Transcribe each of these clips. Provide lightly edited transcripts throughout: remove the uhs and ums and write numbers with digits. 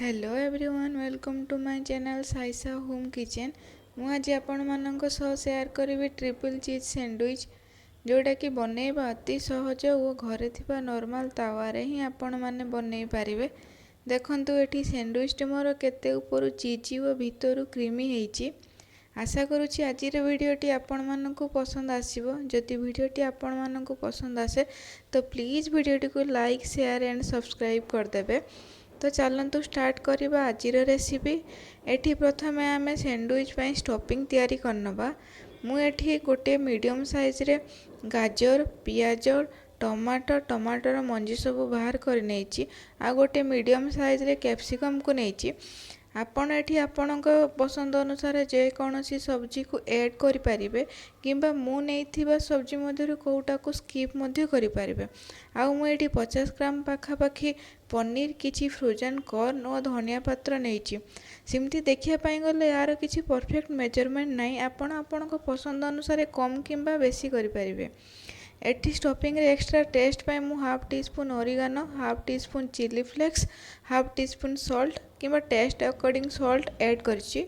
Hello everyone, welcome to my channel Saisa Home Kitchen। ମୁଁ ଆଜି ଆପଣମାନଙ୍କ ସହ ସେୟାର କରିବି ଟ୍ରିପଲ୍ ଚିଜ୍ ସ୍ୟାଣ୍ଡୱିଚ୍, ଯେଉଁଟାକି ବନେଇବା ଅତି ସହଜ ଓ ଘରେ ଥିବା ନର୍ମାଲ୍ ତାୱାରେ ହିଁ ଆପଣମାନେ ବନେଇ ପାରିବେ। ଦେଖନ୍ତୁ, ଏଠି ସ୍ୟାଣ୍ଡୱିଚ୍ଟି ମୋର କେତେ ଉପରୁ ଚିଜି ଓ ଭିତରୁ କ୍ରିମି ହେଇଛି। ଆଶା କରୁଛି ଆଜିର ଭିଡ଼ିଓଟି ଆପଣମାନଙ୍କୁ ପସନ୍ଦ ଆସିବ। ଯଦି ଭିଡ଼ିଓଟି ଆପଣମାନଙ୍କୁ ପସନ୍ଦ ଆସେ, ତ ପ୍ଲିଜ୍ ଭିଡ଼ିଓଟିକୁ ଲାଇକ୍, ସେୟାର ଆଣ୍ଡ ସବସ୍କ୍ରାଇବ୍ କରିଦେବେ। ତ ଚାଲନ୍ତୁ ଷ୍ଟାର୍ଟ କରିବା ଆଜିର ରେସିପି। ଏଠି ପ୍ରଥମେ ଆମେ ସ୍ୟାଣ୍ଡୱିଚ୍ ପାଇଁ ଷ୍ଟଫିଂ ତିଆରି କରିନେବା। ମୁଁ ଏଠି ଗୋଟେ ମିଡ଼ିୟମ୍ ସାଇଜ୍ରେ ଗାଜର, ପିଆଜ, ଟମାଟୋ, ଟମାଟୋର ମଞ୍ଜି ସବୁ ବାହାର କରି ନେଇଛି। ଆଉ ଗୋଟେ ମିଡ଼ିୟମ୍ ସାଇଜ୍ରେ କ୍ୟାପ୍ସିକମ୍କୁ ନେଇଛି। ଆପଣ ଏଠି ଆପଣଙ୍କ ପସନ୍ଦ ଅନୁସାରେ ଯେକୌଣସି ସବଜିକୁ ଏଡ଼୍ କରିପାରିବେ କିମ୍ବା ମୁଁ ନେଇଥିବା ସବଜି ମଧ୍ୟରୁ କେଉଁଟାକୁ ସ୍କିପ୍ ମଧ୍ୟ କରିପାରିବେ। ଆଉ ମୁଁ ଏଠି 50 ଗ୍ରାମ ପାଖାପାଖି ପନିର, କିଛି ଫ୍ରୋଜନ୍ କର୍ନ ଓ ଧନିଆ ପତ୍ର ନେଇଛି। ସେମିତି ଦେଖିବା ପାଇଁ ଗଲେ ଏହାର କିଛି ପରଫେକ୍ଟ ମେଜରମେଣ୍ଟ ନାହିଁ। ଆପଣ ଆପଣଙ୍କ ପସନ୍ଦ ଅନୁସାରେ କମ୍ କିମ୍ବା ବେଶୀ କରିପାରିବେ। ଏଠି ଷ୍ଟଫିଂରେ ଏକ୍ସଟ୍ରା ଟେଷ୍ଟ ପାଇଁ ମୁଁ half teaspoon oregano, half teaspoon chilli flakes, half teaspoon salt କିମ୍ବା ଟେଷ୍ଟ ଆକର୍ଡ଼ିଂ ସଲ୍ଟ ଆଡ଼୍ କରିଛି।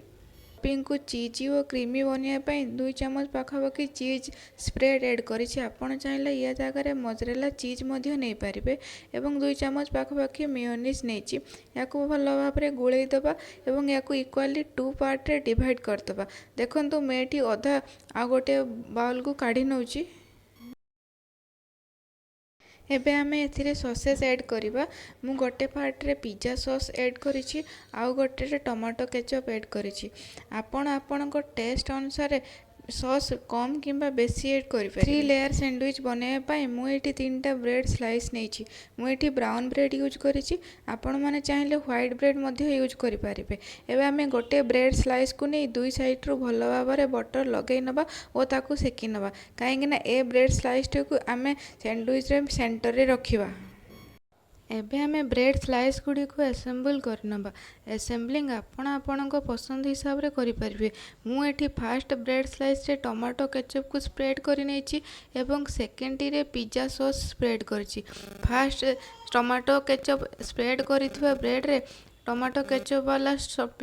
ଷ୍ଟଫିଂକୁ ଚିଜି ଓ କ୍ରିମି ବନେଇବା ପାଇଁ 2 ଚାମଚ ପାଖାପାଖି ଚିଜ୍ ସ୍ପ୍ରେଡ୍ ଆଡ଼୍ କରିଛି। ଆପଣ ଚାହିଁଲେ ୟା ଜାଗାରେ ମଜରେଲା ଚିଜ୍ ମଧ୍ୟ ନେଇପାରିବେ ଏବଂ 2 ଚାମଚ ପାଖାପାଖି ମିଓନିଜ୍ ନେଇଛି। ୟାକୁ ଭଲ ଭାବରେ ଗୋଳେଇ ଦେବା ଏବଂ ୟାକୁ ଇକ୍ୱାଲି ଟୁ ପାର୍ଟରେ ଡିଭାଇଡ଼ କରିଦେବା। ଦେଖନ୍ତୁ, ମୁଁ ଏଠି ଅଧା ଆଉ ଗୋଟେ ବାଉଲକୁ କାଢ଼ି ନେଉଛି। ଏବେ ଆମେ ଏଥିରେ ସସେସ୍ ଆଡ଼୍ କରିବା। ମୁଁ ଗୋଟେ ପାର୍ଟରେ ପିଜା ସସ୍ ଆଡ଼୍ କରିଛି, ଆଉ ଗୋଟେରେ ଟମାଟୋ କେଚପ୍ ଆଡ଼୍ କରିଛି। ଆପଣ ଆପଣଙ୍କ ଟେଷ୍ଟ ଅନୁସାରେ ସସ୍ କମ୍ କିମ୍ବା ବେଶୀ ଆଡ଼୍ କରିପାରିବେ। ଥ୍ରୀ ଲେୟାର ସ୍ୟାଣ୍ଡୱିଚ୍ ବନେଇବା ପାଇଁ ମୁଁ ଏଠି ତିନିଟା ବ୍ରେଡ଼୍ ସ୍ଲାଇସ୍ ନେଇଛି। ମୁଁ ଏଠି ବ୍ରାଉନ୍ ବ୍ରେଡ଼୍ ୟୁଜ୍ କରିଛି। ଆପଣମାନେ ଚାହିଁଲେ ହ୍ୱାଇଟ୍ ବ୍ରେଡ଼୍ ମଧ୍ୟ ୟୁଜ୍ କରିପାରିବେ। ଏବେ ଆମେ ଗୋଟେ ବ୍ରେଡ଼୍ ସ୍ଲାଇସ୍କୁ ନେଇ ଦୁଇ ସାଇଡ଼୍ରୁ ଭଲ ଭାବରେ ବଟର୍ ଲଗାଇ ନେବା ଓ ତାକୁ ସେକି ନେବା, କାହିଁକିନା ଏ ବ୍ରେଡ଼୍ ସ୍ଲାଇସ୍ଟିକୁ ଆମେ ସ୍ୟାଣ୍ଡୱିଚ୍ରେ ସେଣ୍ଟରରେ ରଖିବା। ଏବେ ଆମେ ବ୍ରେଡ଼୍ ସ୍ଲାଇସ୍ ଗୁଡ଼ିକୁ ଆସେମ୍ବଲ୍ କରିନେବା। ଆସେମ୍ବଲିଂ ଆପଣ ଆପଣଙ୍କ ପସନ୍ଦ ହିସାବରେ କରିପାରିବେ। ମୁଁ ଏଠି ଫାଷ୍ଟ ବ୍ରେଡ଼୍ ସ୍ଲାଇସ୍ରେ ଟମାଟୋ କେଚପ୍କୁ ସ୍ପ୍ରେଡ଼୍ କରିନେଇଛି ଏବଂ ସେକେଣ୍ଡଟିରେ ପିଜା ସସ୍ ସ୍ପ୍ରେଡ଼୍ କରିଛି। ଫାଷ୍ଟ ଟମାଟୋ କେଚପ୍ ସ୍ପ୍ରେଡ଼୍ କରିଥିବା ବ୍ରେଡ଼୍ରେ ଟମାଟୋ କେଚପ୍ ବାଲା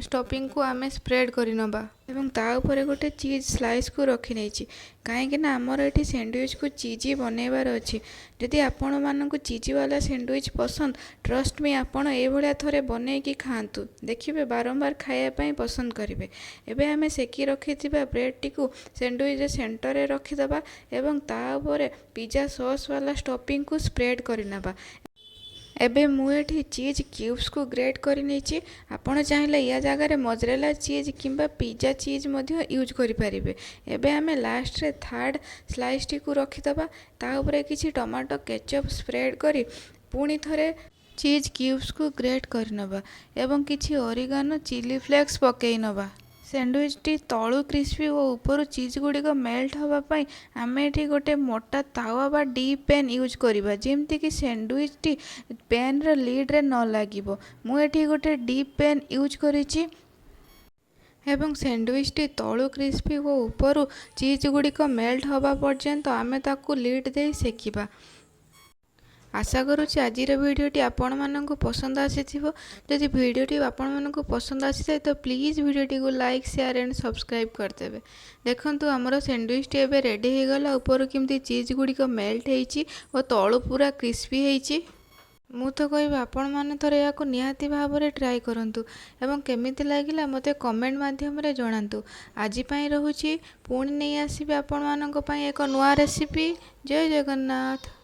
ଷ୍ଟଫିଂକୁ ଆମେ ସ୍ପ୍ରେଡ଼୍ କରିନେବା ଏବଂ ତା ଉପରେ ଗୋଟେ ଚିଜ୍ ସ୍ଲାଇସ୍କୁ ରଖିନେଇଛି, କାହିଁକିନା ଆମର ଏଠି ସ୍ୟାଣ୍ଡୱିଚ୍କୁ ଚିଜି ବନେଇବାର ଅଛି। ଯଦି ଆପଣମାନଙ୍କୁ ଚିଜି ବାଲା ସ୍ୟାଣ୍ଡୱିଚ୍ ପସନ୍ଦ, ଟ୍ରଷ୍ଟ ମି, ଆପଣ ଏଇଭଳିଆ ଥରେ ବନେଇକି ଖାଆନ୍ତୁ, ଦେଖିବେ ବାରମ୍ବାର ଖାଇବା ପାଇଁ ପସନ୍ଦ କରିବେ। ଏବେ ଆମେ ସେକି ରଖିଥିବା ବ୍ରେଡ଼୍ଟିକୁ ସ୍ୟାଣ୍ଡୱିଚ୍ର ସେଣ୍ଟରରେ ରଖିଦେବା ଏବଂ ତା ଉପରେ ପିଜା ସସ୍ ବାଲା ଷ୍ଟଫିଂକୁ ସ୍ପ୍ରେଡ଼୍ କରିନେବା। ଏବେ ମୁଁ ଏଠି ଚିଜ୍ କ୍ୟୁବ୍ସକୁ ଗ୍ରେଟ୍ କରିନେଇଛି। ଆପଣ ଚାହିଁଲେ ୟା ଜାଗାରେ ମଜରେଲା ଚିଜ୍ କିମ୍ବା ପିଜା ଚିଜ୍ ମଧ୍ୟ ୟୁଜ୍ କରିପାରିବେ। ଏବେ ଆମେ ଲାଷ୍ଟରେ ଥାର୍ଡ଼ ସ୍ଲାଇସ୍ଟିକୁ ରଖିଦେବା। ତା ଉପରେ କିଛି ଟମାଟୋ କେଚପ୍ ସ୍ପ୍ରେଡ଼୍ କରି ପୁଣି ଥରେ ଚିଜ୍ କ୍ୟୁବ୍ସକୁ ଗ୍ରେଟ୍ କରିନେବା ଏବଂ କିଛି ଅରିଗାନୋ, ଚିଲି ଫ୍ଲେକ୍ସ ପକାଇ ନେବା। ସ୍ୟାଣ୍ଡୱିଚ୍ଟି ତଳୁ କ୍ରିସ୍ପି ଓ ଉପରୁ ଚିଜ୍ ଗୁଡ଼ିକ ମେଲ୍ଟ ହେବା ପାଇଁ ଆମେ ଏଠି ଗୋଟେ ମୋଟା ତାୱା ବା ଡିପ୍ ପ୍ୟାନ୍ ୟୁଜ୍ କରିବା, ଯେମିତିକି ସ୍ୟାଣ୍ଡୱିଚ୍ଟି ପ୍ୟାନ୍ର ଲିଡ଼୍ରେ ନ ଲାଗିବ। ମୁଁ ଏଠି ଗୋଟେ ଡିପ୍ ପ୍ୟାନ୍ ୟୁଜ୍ କରିଛି ଏବଂ ସ୍ୟାଣ୍ଡୱିଚ୍ଟି ତଳୁ କ୍ରିସ୍ପି ଓ ଉପରୁ ଚିଜ୍ ଗୁଡ଼ିକ ମେଲ୍ଟ ହେବା ପର୍ଯ୍ୟନ୍ତ ଆମେ ତାକୁ ଲିଡ଼୍ ଦେଇ ସେକିବା। ଆଶା କରୁଛି ଆଜିର ଭିଡ଼ିଓଟି ଆପଣମାନଙ୍କୁ ପସନ୍ଦ ଆସିଥିବ। ଯଦି ଭିଡ଼ିଓଟି ଆପଣମାନଙ୍କୁ ପସନ୍ଦ ଆସିଥାଏ, ତ ପ୍ଲିଜ୍ ଭିଡ଼ିଓଟିକୁ ଲାଇକ୍, ସେୟାର ଆଣ୍ଡ ସବସ୍କ୍ରାଇବ୍ କରିଦେବେ। ଦେଖନ୍ତୁ, ଆମର ସ୍ୟାଣ୍ଡୱିଚ୍ଟି ଏବେ ରେଡ଼ି ହେଇଗଲା। ଉପରୁ କେମିତି ଚିଜ୍ ଗୁଡ଼ିକ ମେଲ୍ଟ ହେଇଛି ଓ ତଳୁ ପୁରା କ୍ରିସ୍ପି ହେଇଛି। ମୁଁ ତ କହିବି, ଆପଣମାନେ ଥରେ ଏହାକୁ ନିହାତି ଭାବରେ ଟ୍ରାଏ କରନ୍ତୁ ଏବଂ କେମିତି ଲାଗିଲା ମୋତେ କମେଣ୍ଟ ମାଧ୍ୟମରେ ଜଣାନ୍ତୁ। ଆଜି ପାଇଁ ରହୁଛି। ପୁଣି ନେଇ ଆସିବି ଆପଣମାନଙ୍କ ପାଇଁ ଏକ ନୂଆ ରେସିପି। ଜୟ ଜଗନ୍ନାଥ।